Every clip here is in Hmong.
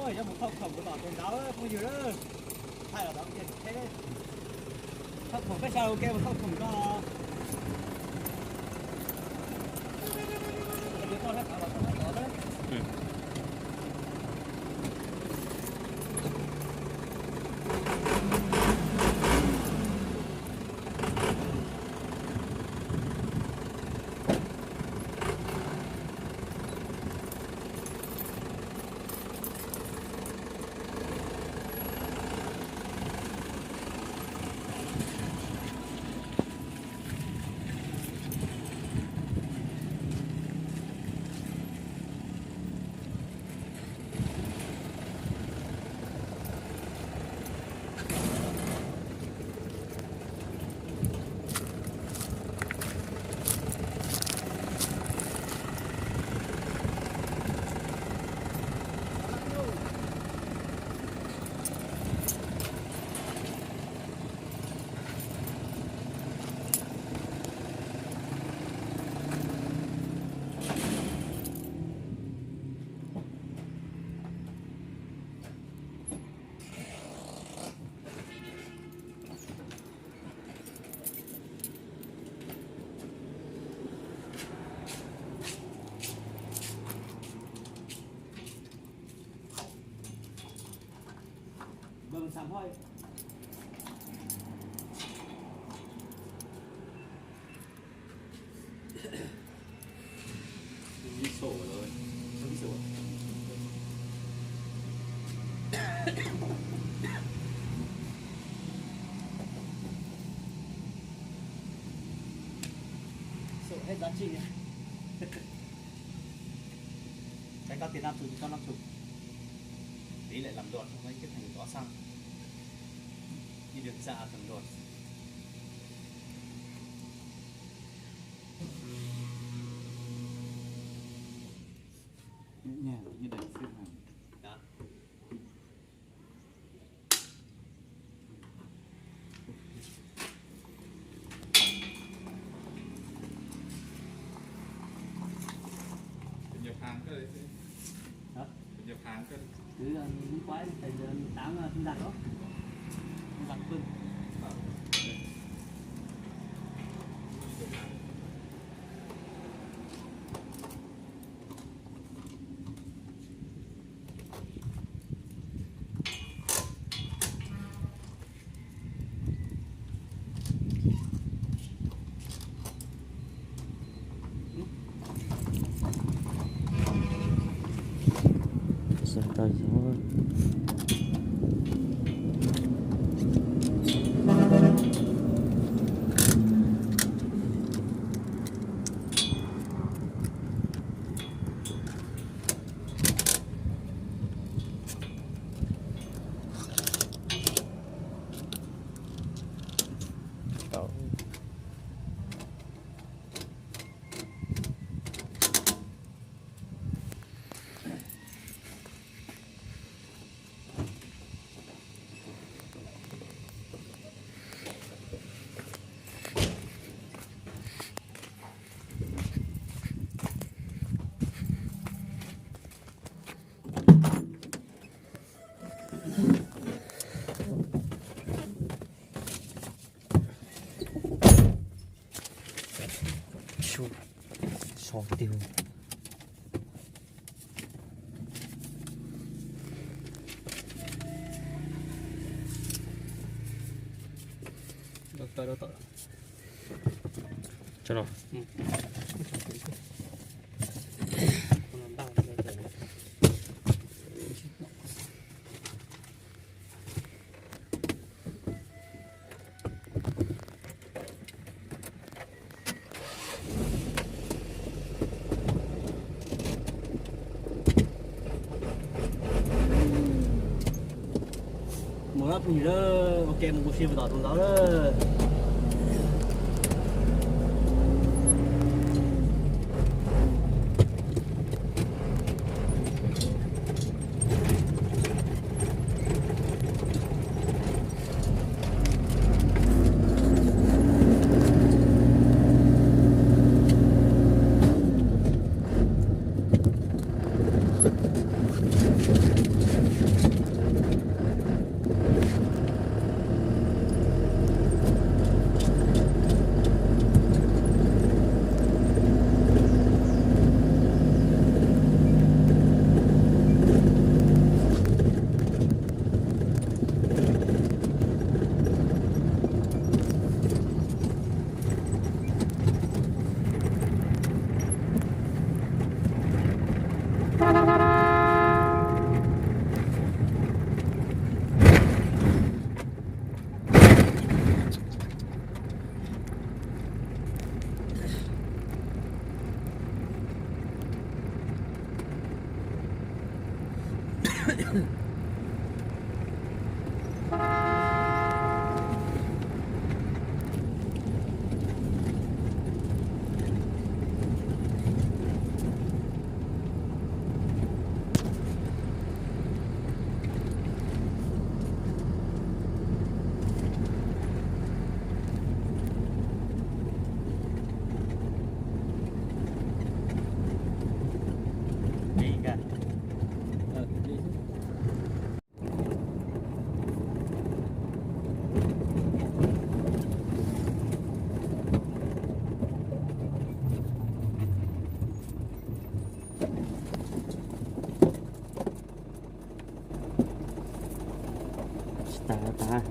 Yuav mus thauj khoom tus tom tus ntawd phooj ywg. Thaij los tau ua ke, thauj khoom peb sawv ua ke mus thauj khoom ko. Sổ hết giá trị. Cái có tiền năm chục thì cho năm chục. Tỷ lệ làm luật không mấy cái thằng có xăng. Đi được xa thằng luật. Nhẹ nhàng, tự nhiên đẩy xếp hàng. Đó. Nhập hàng cơ đấy. Hả? Nhập hàng cơ. Cứ, ờ, quái, tại giờ tám là không đặt đó. Không đặt cưng. Ờ. So, so tiêu. Đâu, đâu, đâu, đâu. Cho nó. Ừ. Mus lawm phooj ywg, ua ke mus ua si mus tom tus ntawd lawm. Tsis tas tas.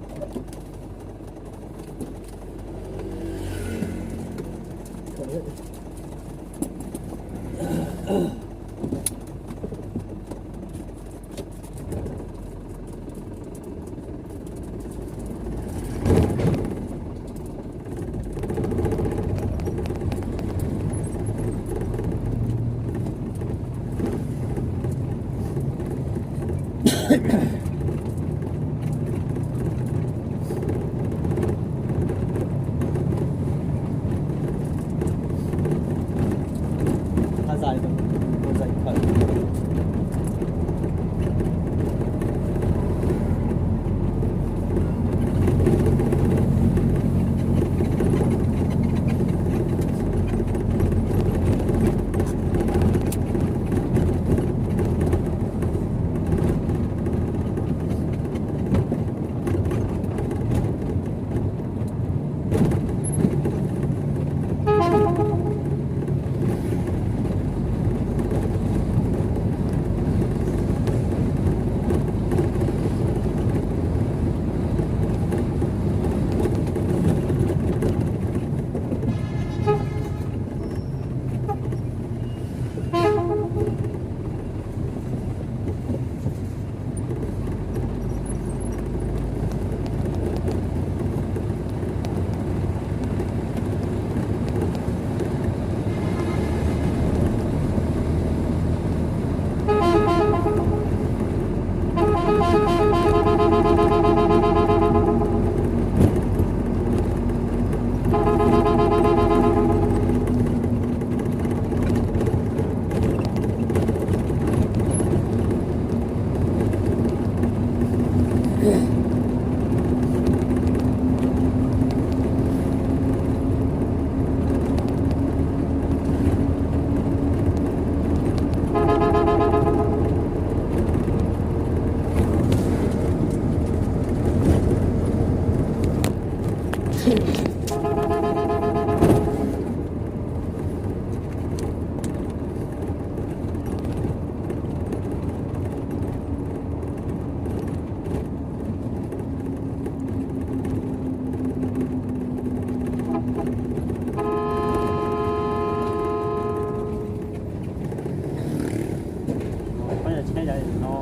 Peb yog tsheb no,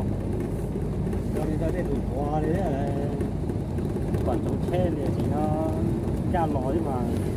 kom ntsoov tsheb li no, ncaj los mas.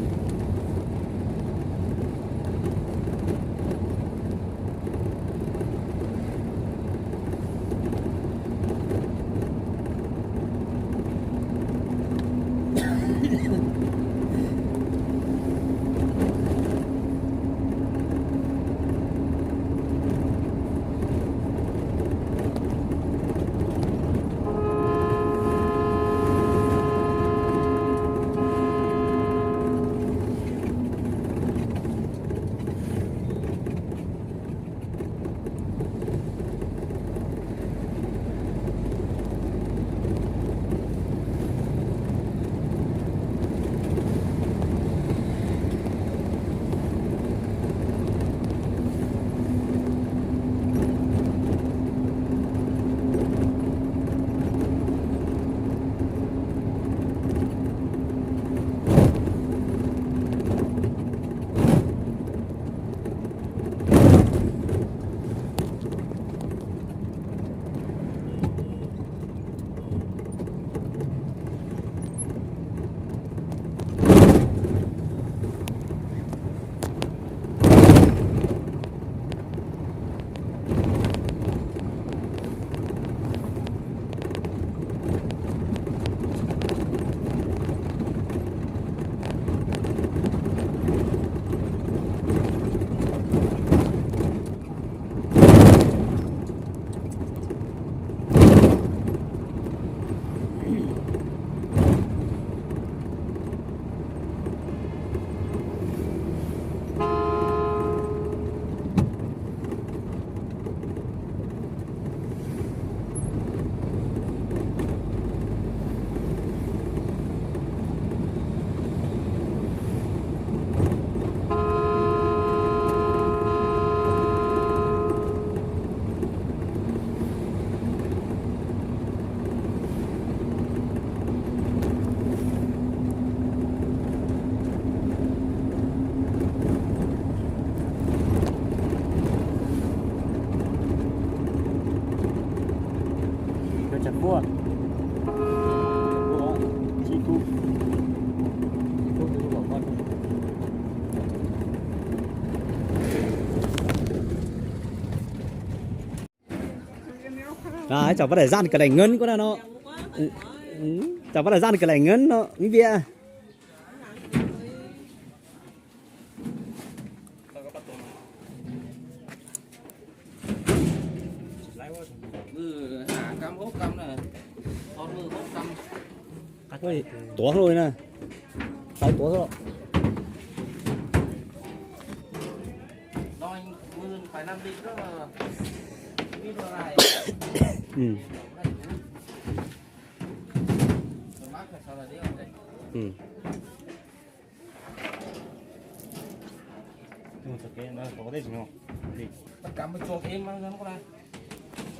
Cov pab daim zaj kawm laim ngeeb kuj na no. Cov pab daim zaj kawm laim ngeeb no ib vias. Tuav hlo na. Tuav hlo.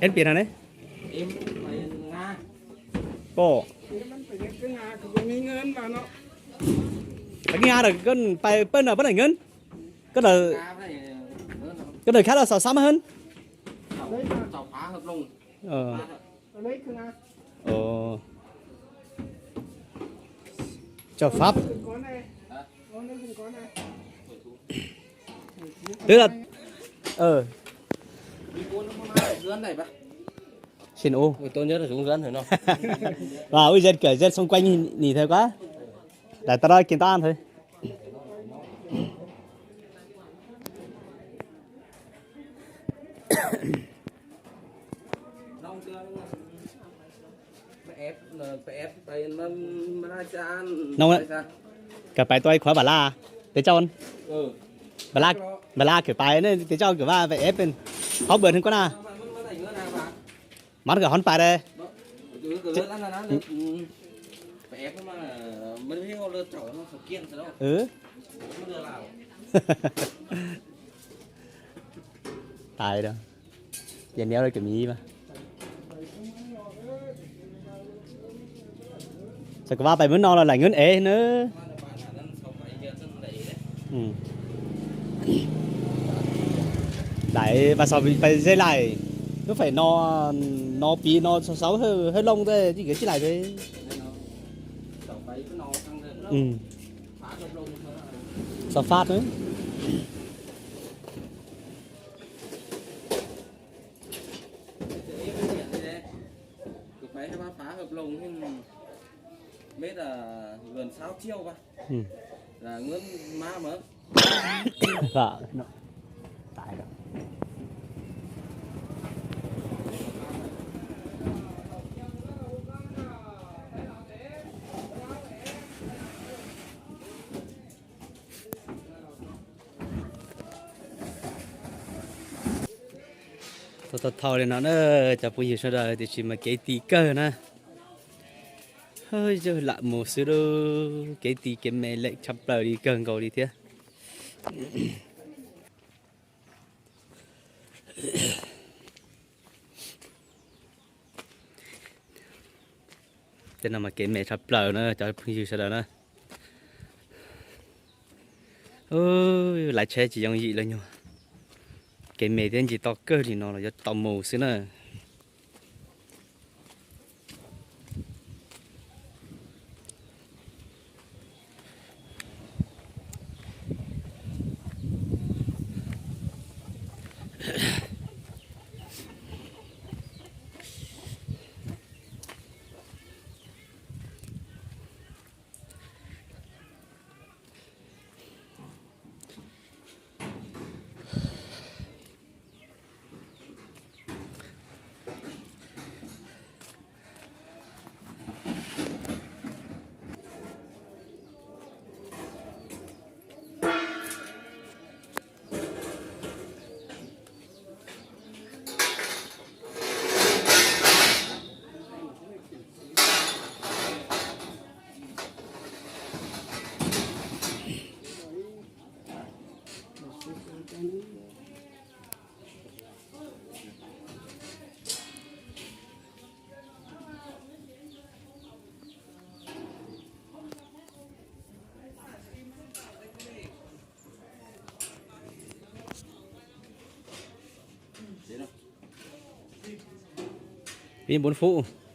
Eb pias no ne? Koj, koj nqa koj pais peb na pab daim ngeeb. Koj, koj daim khab los xav xab mas hab. Châu Pháp. Twb, xin u. Ua ib zaj kawm zaj xoo kuaj nim thawv kuab. Daim tau rau kiag tau thawv. No, kawm pais tau ib qhuav npam laj, tes tsau, npam laj kawm pais ne, tes tsau kawm vaj pais eb, hov bws hwv kuab na. Mab kawm hov pais dai. Tais da, ces niam lawv kawm miv mas. Xav kom vaj pais Hmoob no los laim ngeeb ev na. Laim mas xav pais zej laim, lub feem no, no piv no xav hawj looj tej tsis kawm tsis laim pem. Xav fab na. Tau tau li no na, cov phooj ywg sawv daws, tiam sis mas kev ti kawg na. Yawg lam mus xwb lauj, kev ti kev me leem tshaj plaws li kawg nkaus li thiab. Tej no mas kev me tshaj plaws na cov phooj ywg sawv daws na. Lawv tsheb tsis yooj yim los nyuag, kev me thiab ntsis to kawg li no los yuav tau mus xwb na. Peb nyob Npoob Fub.